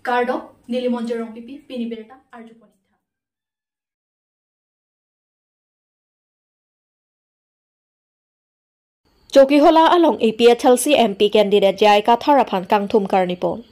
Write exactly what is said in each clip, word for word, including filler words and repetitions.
Kardom, neli Monjir Rongpipi, pini birta arjuponitha. Chokihola along A P H L C M P candidate J I Kathar aphan kangthum karnipon.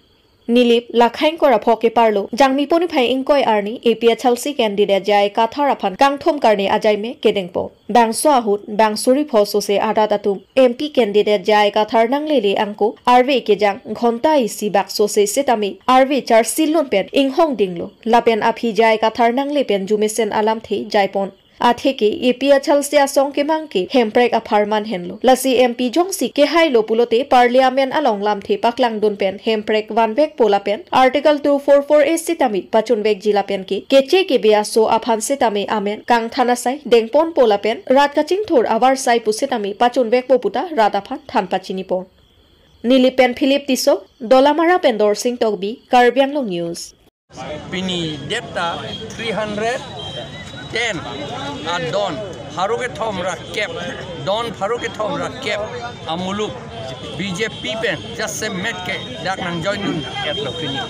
Nilip lakhang kora pho keparlo, Jangmi poniphai ingkoi arni A P H L C candidate J I Kathar aphan kangthum karni ajaime kedengpo. Bangso ahut, bang suri pho sose arat atum M P candidate J I Kathar nanglele angko, arve kejang, ghonta isi bak sose setame, arve charsilun pen inghong dinglo. Lapen aphi J I Kathar nangle pen jumesen alamthe jaipon. Atheke A P H L C asong kemang ke Hemprek apharman henlo. Lasi M P jongsi kehailo pulote Parliament along lamthe paklangdun pen Hemprek vanvekpo lapen Article two four four A setame pachunvekji lapen ke keche kebe aso aphan setame amen kangthan asai dengponpo lapen rat kachingthur avarsai pu setame pachunvekpo puta rat aphan than pachinipon. Nilip pen Philip Tisso, Dolamara pen Dorsing Tokbi, Karbi Anglong News. Pini date ta three hundred ten adon pharo kethom ra kep, don pharo kethom ra kep amuluk B J P pen jasemet ke dak nangjoindun etlo pini.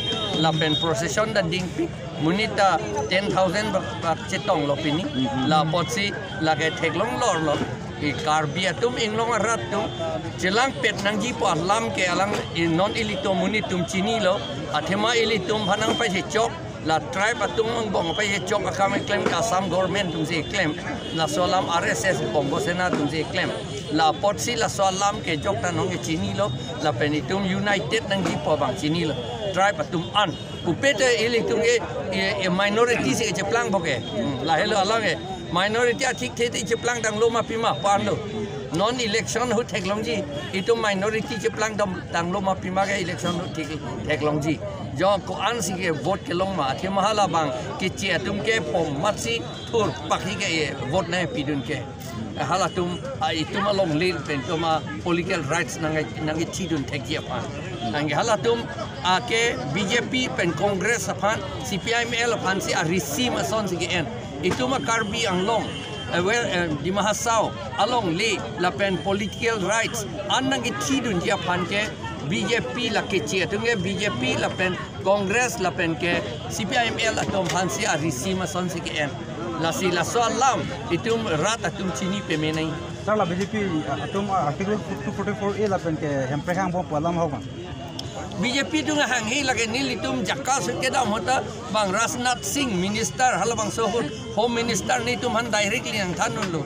Lapen procession ta dingpik, monit ta ten thousand bak chetonglo pini. La apotsi lake theklong lorlo. I Karbi atum, inglong arat atum chelangpet nangjipo alam ke alang, i non ilitum monit atum chinilo. Athema ilitum aphan nangpaisechok, la tribe atum angbong paisechok akam keklem ke Assam government atumsi keklem. Laso alam R S S Bongo Sena atumsi keklem. La apotsi laso alam kejok ta nong ke chinilo. Lapen itum united nangjipo abang chinilo. Tribe atum an. Pupe te ilitum ke, e, e minority si cheplangpo ke. Hmm, lahelo alang ke. Minority athikthe te cheplangdamlo ma pima panlo. Non election ahut theklongji. Itum minority cheplangdam, damlo ma pima ke election ahut thek, theklongji. Jo ko-ansi ke vote kelong ma. Athema halabang keche atum ke pom matsi thur pakhi ke, e, vote nangpidun ke. Halatum, a, itum alongle pen itum a-political rights nang, nangkethidun thekji aphan. Nang halatum, a, ke B J P pen Congress aphan, C P I M L aphansi a-regime asonsi ke-en. Itum a-Karbi Anglong, e, well, e, Dima Hasao alongle lapen political rights an nangkethidunji aphan ke B J P la keche atum ke B J P lapen Congress lapen ke C P I M L atum aphansi a-regime asonsi ke-en. Lasi laso alam itum rat atum chini peme nang. Sir, la B J P atum, ah, Article two forty-four A lapen ke Hemprek hang bom pu alam ho bang. B J P atum hanghe lake nelitum JACAS kedam ahut ta bang Rajnath Singh minister halabangso ahut Home Minister netum aphan directly nangthandunlo.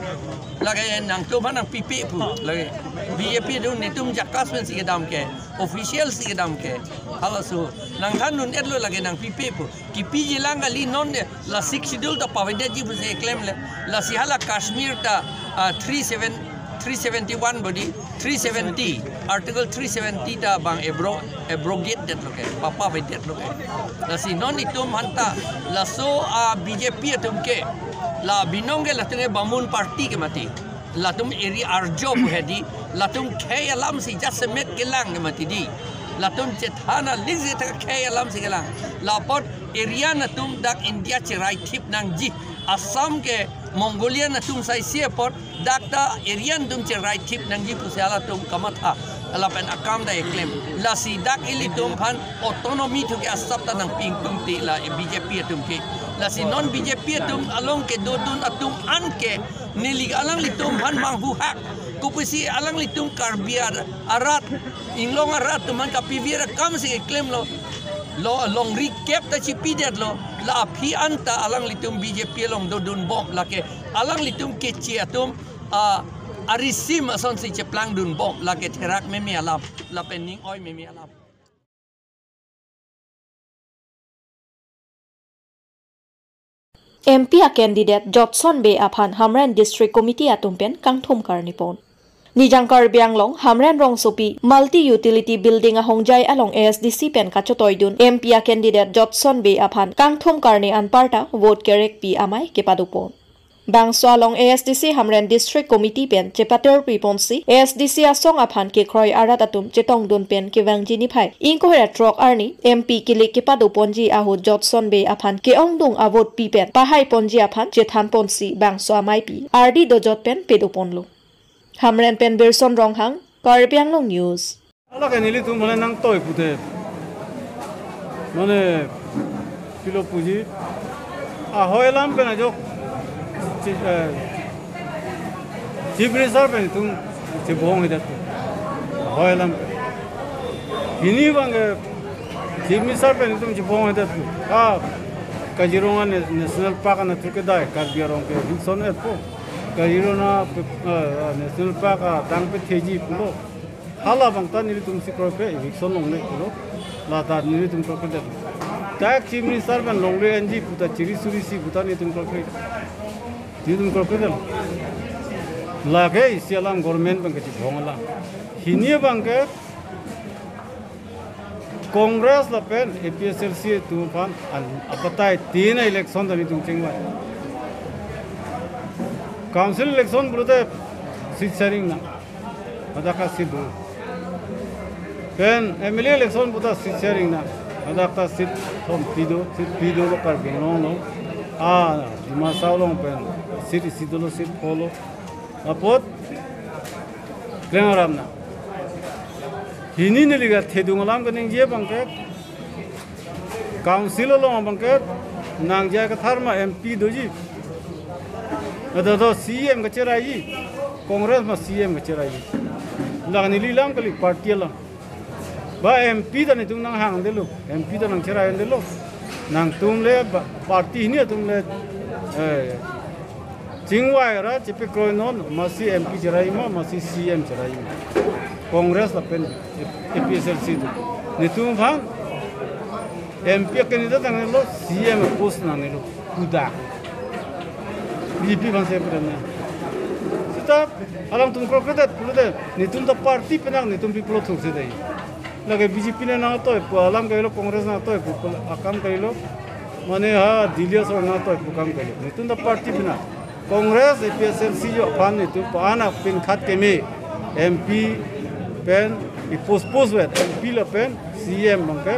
Lake nangtum aphan nangpipe pu. Lake B J P atum netum JACAS pensi kedam ke, official si kedam ke. Halaso nangthandun-etlo, lake nangpipe pu. Kipiji lang kali, non de la Sixth Schedule ta pavedetji pusi klemle. Lasi hala Kashmir ta, ah, three seven, three seventy-one body, three seventy, Article three seventy ta bang abro-, abrogate detlo ke, papavedetlo ke. Lasi non itum aphan ta, laso a-B J P atum ke, la binong ke latum ke Bamun party ke mati. Latum eri arjo pu hedi, latum khei alamsi jasemet kelang ke mati di. Latum chethan aling si ta khei alamsi kelang. La apot Aryan atum dak India cheraithip nangji. Assam ke Mongolian atum saisi apot dak ta Aryan atum cheraithip nangji pusi halatum kamatha. Lapen akam ta keklem. Lasi dak ilitum aphan autonomy thu ke asap ta nangpi ingtung ti la B J P atum ke. Lasi non B J P atum along kedodun atum an ke neli alanglitum aphan manghuhak. Kopusi alanglitum Karbi ar-, arat, inglong arat atum aphan kapivir akamsi klemlo. Lo longri kep ta chipidetlo. La aphi anta alanglitum B J P along dodunbom, lake alanglitum keche atum a, a-regime asonsi cheplangdunbom, lake therak meme alam, lapen ning oi meme alam. M P a-candidate Jotson Bey aphan Hamren District Committee atum pen kangthum karnipon. Nijang Karbi Anglong, Hamren rongsopi Multi Utility Building ahongjai along A S D C pen kachotoidun M P a-candidate Jotson Bey aphan kangthum karni anparta vote kerekpi amei kepadopon. Bangso along A S D C Hamren District Committee pen chepaterpiponsi A S D C asong aphan kekroi arat atum chetongdun pen kevangji niphai ingkoi ra throk arni M P kilik kepadoponji ahut Jotson Bey aphan ke-ongdung avote pi pen pahaiponji aphan chethanponsi bangso ameipi ardi dojot pen pedoponlo. Hamren pen Birson Ronghang, Karbi Anglong News. Hala ke nelitum mane nangtoi pute. Mane, pilo puji, ahoi alam pen ajok, chi-, eh, Chief Minister pen itum chibong hedet. Ahoi alam pen. Hini abang ke Chief Minister pen itum chibong hedet. Ah, Kaziranga Na-, National Park anatthu kedai, Karbi Anglong ke eviction etpo. Kaziranga, eh, National Park adang patheji pulo. Hala abang ta nelitum si kroipe, eviction longle pulo. La ta nelitum kroipedet. Dak Chief Minister pen longle enji pu ta chiri suri si pu ta nelitum kroipe. Nelitum kroipedet. Lake isi alam government pen kachibong alam. Hini abang ke Congress lapen A P H L C atum aphan an abatai tin election ta nelitum chingvai. Council election pulote seat sharing nang. Hadak ta seat do. Pen M L A election puta seat sharing nang. Hadak ta seat thom phli do, seat phli dolo Karbi Anglong along. Ah, Dima Hasao along pen seat isi dolo, seat pholo. Apot kleng aram nang. Hini neli kathedung alam kaningje abang ke, Council along abang ke nang J I Kathar ma M P doji. Ado do C E M kacheraiji. Congress ma C E M kacheraiji. Dak neli alam kali, party alam. Ba M P ta nelitum nanghangdetlo. M P ta nangcheraidetlo. Nangtum le ba, party hini atum le, eh, chingvai ra chepakroi non, masi M P cherai ma, masi C E M cherai ma. Congress lapen A P H L C atum. Nelitum aphan M P candidate nangnelo, C E M post nangnelo. Kuda. B J P aphan se pura na. Seta alangtum kroipedet pulote, nelitum ta party pen nang, nelitum pi pulo thurse dei. Lake B J P ne nangtoi pu alam kailo, Congress nangtoi pu akam kailo. Mane ha Delhi asor nangtoi pu akam kailo. Nelitum ta party pen nang. Congress, A P H L C ajok aphan nelitum aphan apin khat keme M P pen, i post post vet M P lapen C E M abang ke,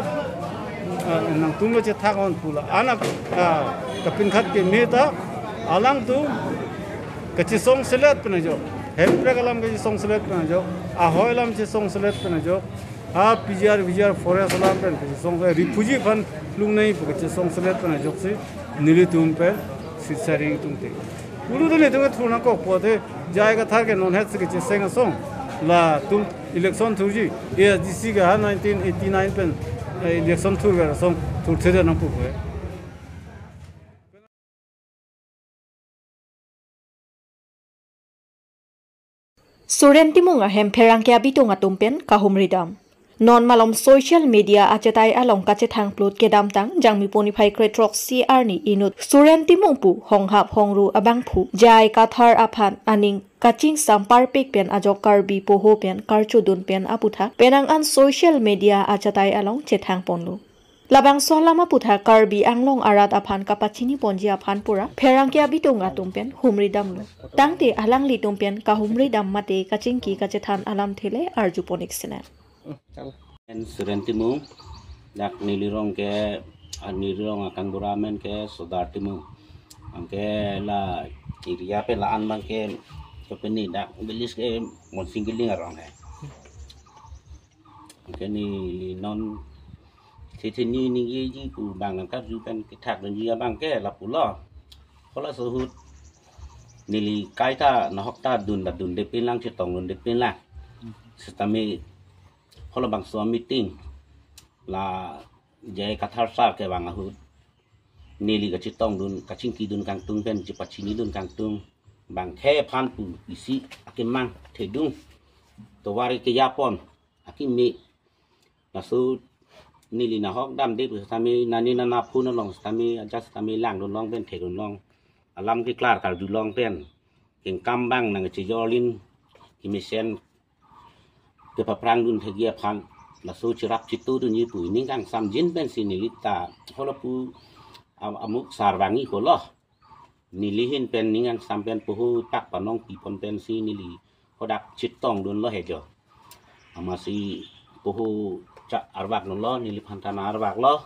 ah, nangtum lo chethak on pu la. Anak, ah, kapin khat keme ta alangtum kachesong selet pen ajok. Hemprek alam kachesong selet pen ajok. Ahoi alam chesong selet pen ajok. Ha P G R, V G R forest alam pen kachesong, refugee aphan lungnei pu kachesong selet pen ajoksi nelitum pen seat sharing atum te. Pulote nelitum ke thur nangkok pulote, J I Kathar ke non het si kacheseng asong. Latum election thurji, A S D C ke ha nineteen eighty nine pen, eh, election thurver asong thurthedet nang pu ke. Suren Timung ahem pherangke abitung atum pen kahumridam. Non malom social media achetai along kachethang plut kedamtang Jangmi puni phai krethrok si arni inut Suren Timung pu honghap hongru abangphu J I Kathar aphan aning kachingsam parpik pen ajok Karbi poho pen karchodun pen aputhak penang an social media achetai along chethang ponlo. Labangso alam aputhak Karbi Anglong arat aphan kapachini ponji aphan pura pherangke abitung atum pen humridamlo. Tangte alanglitum pen kahumridam mate kachingki kachethan alamthe le arju ponik sina. En Suren Timung, dak neli rong ke, ah, neli rong akangbura amen ke Sodar Timung. Anke la area pen la-an abang ke, ke pini dak village ke Monsing Kiling arong he. Anke neli non sitini ningjeji pu abang nangkarju pen kethakdunji abang ke lapulo. Hala ahut neli kaita nahok ta dun ta dunde pinlang, chetongdunde pinlang. Sitame halabangso meeting la J I Kathar sir kevang ahut neli kachetongdun, kachingkidun kangtung pen chepachinidun kangtung abang ke aphan pu isi akemang thedung tovar kejapon akimi. Laso neli nahok damde pu sitame nani nana phone along sitame ajat sitame langdun long pen thedun long. Alam keklar karju long pen kengkam abang nangchejorlin kemesen kepaphrangdun thekji aphan laso cherap chetudunji pu ning kangsamjin pensi neli ta halapu am-, amuk sar vangji holo. Neli ahin pen ning kangsam pen poho tak panong pipon pensi neli hadak chetongdunlo he jo. Amatsi poho cha arvakdunlo, neliphan ta nang arvaklo.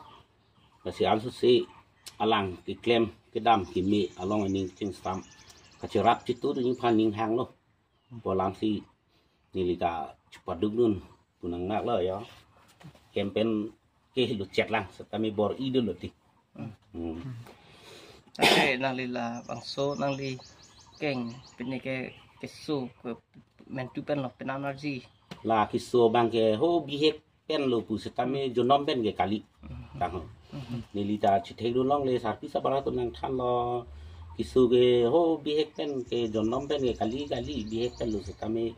Lasi ansose alang keklem kedam keme along aning chingsam kacherap chetudunji aphan ning hanglo. Pu alamsi neli ta chepadukdun pu nangnaklo jo. Hem pen ke helo chet lang, setame bor-i dolo ti. Hmm. Ante nangli labangso nangli keng pini ke keso ke mentu pen lo, penang arji. La keso abang ke ho bihek pen lo pu setame jonom pen ke kali. Tangho. Neli ta chithek dun longle, sarpi sabara atum nangthan lo. Keso ke ho bihek pen ke jonom pen ke kali kali, bihek pen lo setame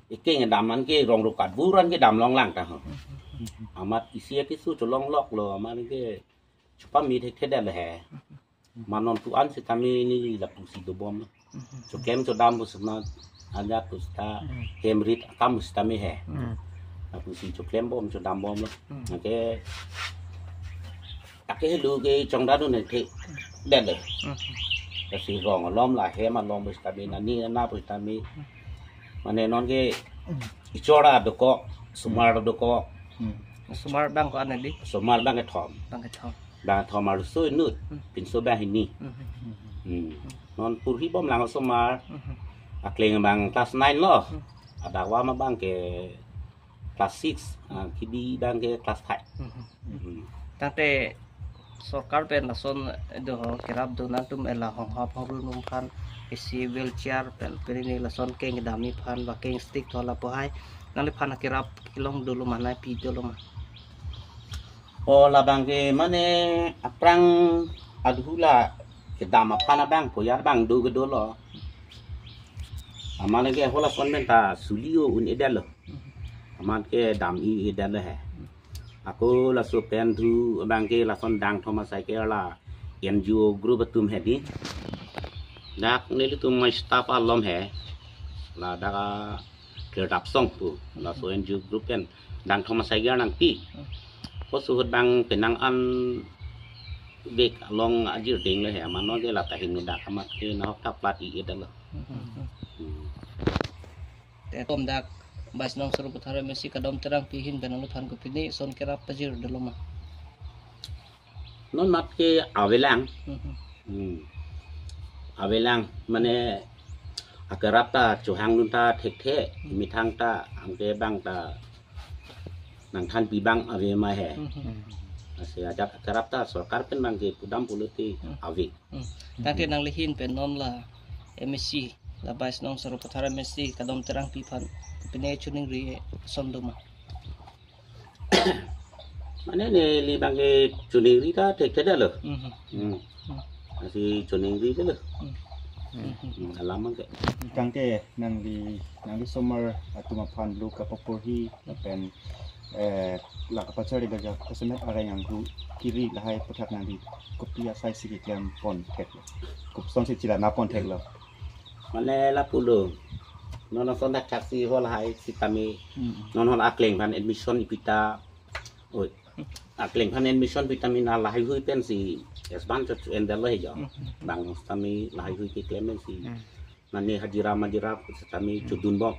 ekeng dam an ke rong rokat buran ke dam long lang tangho. Amat isi keso cholong lok lo, amat ke chupame thekthedet lo he. Manon tu an setame neli lapusi dobom lo. Choklem chodam pu seta, ajat pu seta, hem rit akam pu setame he. Lapusi choklem bom chodam bom lo. Anke, ake helo ke chongdadun thekthedet lo. Lasi rong alom la hem alom pu setame, nani nana pu setame. Mane non ke ichora dokok, osomar dokok. Osomar abang ko-an neli? Osomar abang kethom. Abang kethom. Abang kethom arloso inut, pinso abang hini. Hmm. Non porhi bom lang osomar. Akleng abang class nine lo. Adakvam abang ke class six, ah, kebi abang ke class five. Hmm. Tangte sorkar pen lason do ho kerap do nangtum ela honghap hongru nung aphan, isi wheelchair pen pini lason keng kedam aphan ba keng stick tho lapu hai nangliphan kerap kelong dolo ma, nangpi dolo ma? O labang ke mane aphrang adhula kedam aphan abang poyar abang do kedo lo. Amat ke ho lason pen ta suli o un-edet lo. Amat ke dam-i-edet lo he. Ako laso pen thu abang ke lason dangthom asai ke la N G O group atum he di. Dak nelitum mai staff alom he. Ladak a Kerdap Song pu laso N G O group pen dangthom asai ke nangpi. Ko suhut abang penang an bek along ajir ding lo he, amat non ke la tahim ni dak amat ke nahok ta plat-i-edet lo. Hmm. Te tom dak Vice Nong Sarupathar M A C Kadom Terangpi ahin pen nangliphan kopine son kerap pajir dolo ma? Non amat ke avelang. Hmm. Avelang, mane akerap ta chohang dun ta thekthe, methang ta, anke abang ta nangthanpi abang ave ma he. Lasi ajat akerap ta sorkar pen abang ke pudam pulote ave. Tangte nangli ahin pen non la M A C, la Vice Nong Sarupathar M A C Kadom Terangpi aphan kopine choningri ason do ma? Mane neli abang ke choningri ta thekthe lo. Hmm. Lasi choningri lo. Hmm, alam abang ke. Tangte nangli, nangli osomar atum aphan lo kapaporhi lapen, eh, la kapachari baja kasemet areng anghu kiri lahai aputhak nangli kopi asai si keklem pon thek lo? Kosonsi chila na pon thek lo? Mane lapulo. Non ason dak thaksi ho lahai setame. Hmm. Non ho akleng aphan admission ipi ta. Oi. Akleng aphan admission pi tame na lahaihui pensi S one chot endel lo he jo. Abang setame lahaihui keklem pensi. Mane hajira majira setame chodun bom.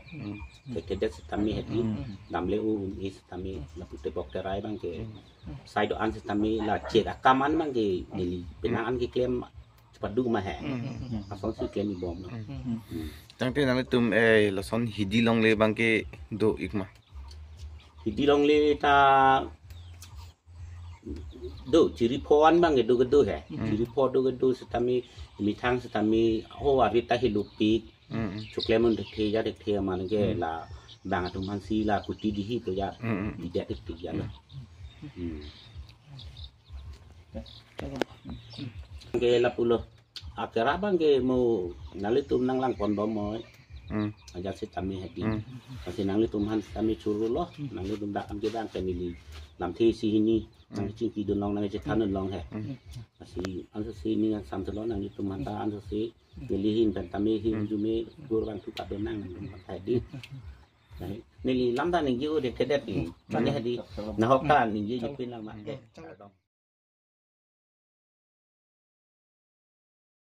Thekthe det setame hedi. Damle u un-e setame lapu tebok terai abang ke. Sai do-an setame la chek akam an abang ke neli penang an keklem chepadu ma he. Asonsi klem-i bom lo. Tangte nangtum, eh, lason hidi longle abang ke do-ik ma? Hidi longle ta do, chiri pho an abang ke do kedo he. Chiri pho do kedo setame, methang setame, ho arit ta hilupik. Choklem un thekthe ja thekthe amat ke la abang atum aphansi la kuti dihi pu ja. Bidet thekthe ja lo. Hmm. Ke lapulo. Akerap abang ke mo nanglitum nanglang pon bom moi. Ajat setame hedi. Lasi nanglitum aphan setame churu lo. Nanglitum dak an ke abang ke neli lamthe isi hini nangchingki dun long nangchethan dun long he. Lasi ansose ning angsam selo nanglitum aphan ta ansose neli ahin pen tame ahin arjume gur abang thu kadon nang nanglitum aphan ta hedi. Neli lam ta ningje-o det kedet ni. Mane hedi nahok ta ningje jepin lang ma.